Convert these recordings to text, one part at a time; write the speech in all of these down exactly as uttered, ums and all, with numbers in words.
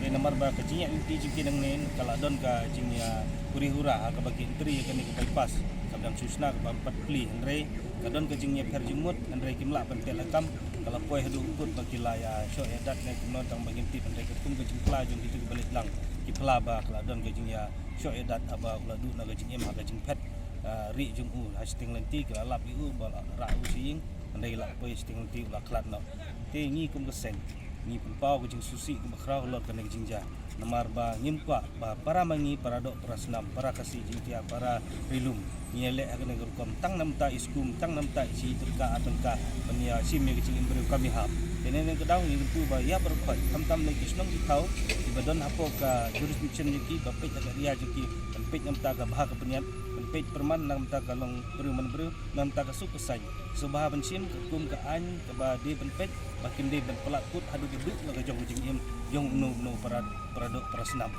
Te namar ba ka jingïaid lynti jong ki nangne ka la don ka jingïa huri hura ha kaba ki entry ïa kane ka bypass kaba dang shu shna kaba em pat plie, hynrei ka don ka jingïapher jingmut, hynrei kim lah ban teh lakam. Ka la poi haduh kut ba ki la ïa shoh ïa dat ne kumno tang ba ngim tip, hynrei katkum ka jingphla jong kito kiba leit lang ki phla ba ka la don ka jingïa shoh ïa dat haba u la duh na ka jingim ha ka jingphet, ah, rieh jong u ha shiteng lynti, ki la lap ïa u ba la rah u sha ïing, hynrei la poi shiteng lynti u la khlad noh. Te ngi kum ka seng ngi pynpaw ka jingsngewsih kaba khraw halor kane ka jingjia. Namar ba ngim kwah ba para ma ngi, para doh para snam, para Khasi Jaiñtia, para Ri Lum, ngi ïaleh ha kane ka rukom tang namar i skum, tang namar i shi tyngka ar tyngka ban ïa shim ïa ka jingim briew kam ïahap. Te nane ka daw ngi kyntu ba ïa baroh khoit, khamtam lei ki shnong ki thaw kiba don hapoh ka jurisdiction jong ki, ba peit ha ka area jong ki, ban peit namar ka bha ka bniat, ban peit pyrman namar ka long briew man briew, namar ka suk ka saiñ. Sngewbha ban shim katkum ka aiñ kaba dei ban peit, ba kim dei ban palat kut haduh ba duh la ka jong ka jingim jong uno uno para, para doh para snam.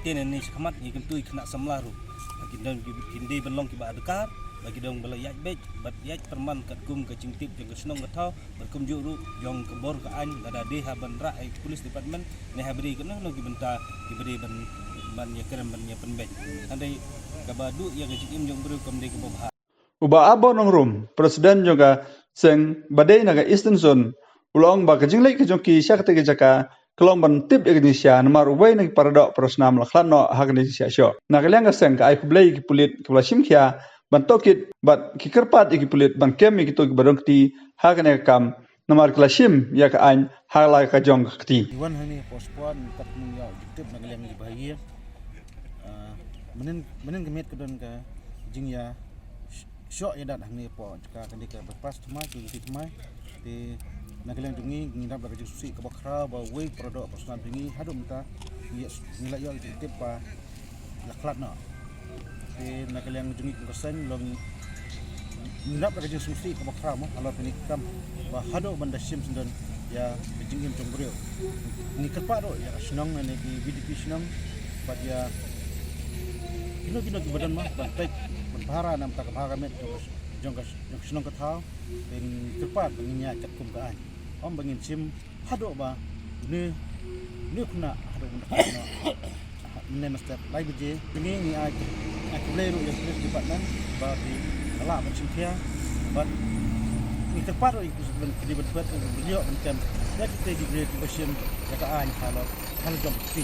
Te nane shakhmat ngi kyntu ïa ki khynnah samla ruh ba kin don, kin dei ban long kiba adkar, ba ki don ba la ïaid beit bad ïaid pyrman katkum ka jingtip jong ka shnong ka thaw, bad kumjuh ruh jong ka bor ka aiñ, lada dei ha ban rah ïa ka police department ne ha ba dei kano kano ki bynta kiba dei ban, ban ïa krem ban ïa pynbeit. Hynrei kaba duh ïa ka jingim jong u briew kam dei kaba bha. U Bah Abor Nongrum, President jong ka seng ba dei na ka Eastern Zone, u la ong ba ka jingleit ka jong ki sha kata ka jaka ka long ban tip ïa ka jingshisha, namar uwei na ki para doh para snam la khlad noh ha kane ka jingshisha shoh. Na ka liang ka seng ka ai khublei ïa ki pulit kiba la shim khia ban tohkit bad ki kyrpad ïa ki pulit ban kem ïa kito kiba don kti ha kane ka kam, namar ki la shim ïa ka aiñ ha la ka jong ka kti. Ki wan hangne hapoh spot, kat mynta ïa ki tip na ka liang ki bahaïing. Ah, mynnin, mynnin ka miet ka don ka jingïa sh-, shoh ïa dat hangne hapoh jaka kane ka bypass thymmai, ki lynti thymmai. Te na ka liang jong ngi ngi rap da ka jingsngewsih kaba khraw ba uwei para doh para snam jong ngi haduh mynta ngi, ngi la ïoh ïa ki tip ba la khlad noh. Te na ka liang jong ngi kum ka seng long ngi rap da ka jingsngewsih kaba khraw mo halor kane ka kam ba haduh ban da shim shitom ïa ka jingim jong u briew. Ngi kyrpad ruh ïa ka shnong ne ki V D P shnong bad ïa kino kino kiba don mo ban peit ban pahara namar ka bha ka miat jong ka, jong ka, jong ka shnong ka thaw. Te ngi kyrpad ba ngin ïaid katkum ka aiñ, ym ba ngin shim haduh ba une, une u khynnah haduh ban da khlad noh. Mynne mynstep lai baje ngi, ngi ai, ai khublei ruh ïa ka police department ba ki la lah ban shim khia. Bad ngi kyrpad ruh ïa ka police department ba ki dei ban peit, ban ïoh ban kem ïa kita ki briew kiba shim ïa ka aiñ ha la, ha la jong ka kti.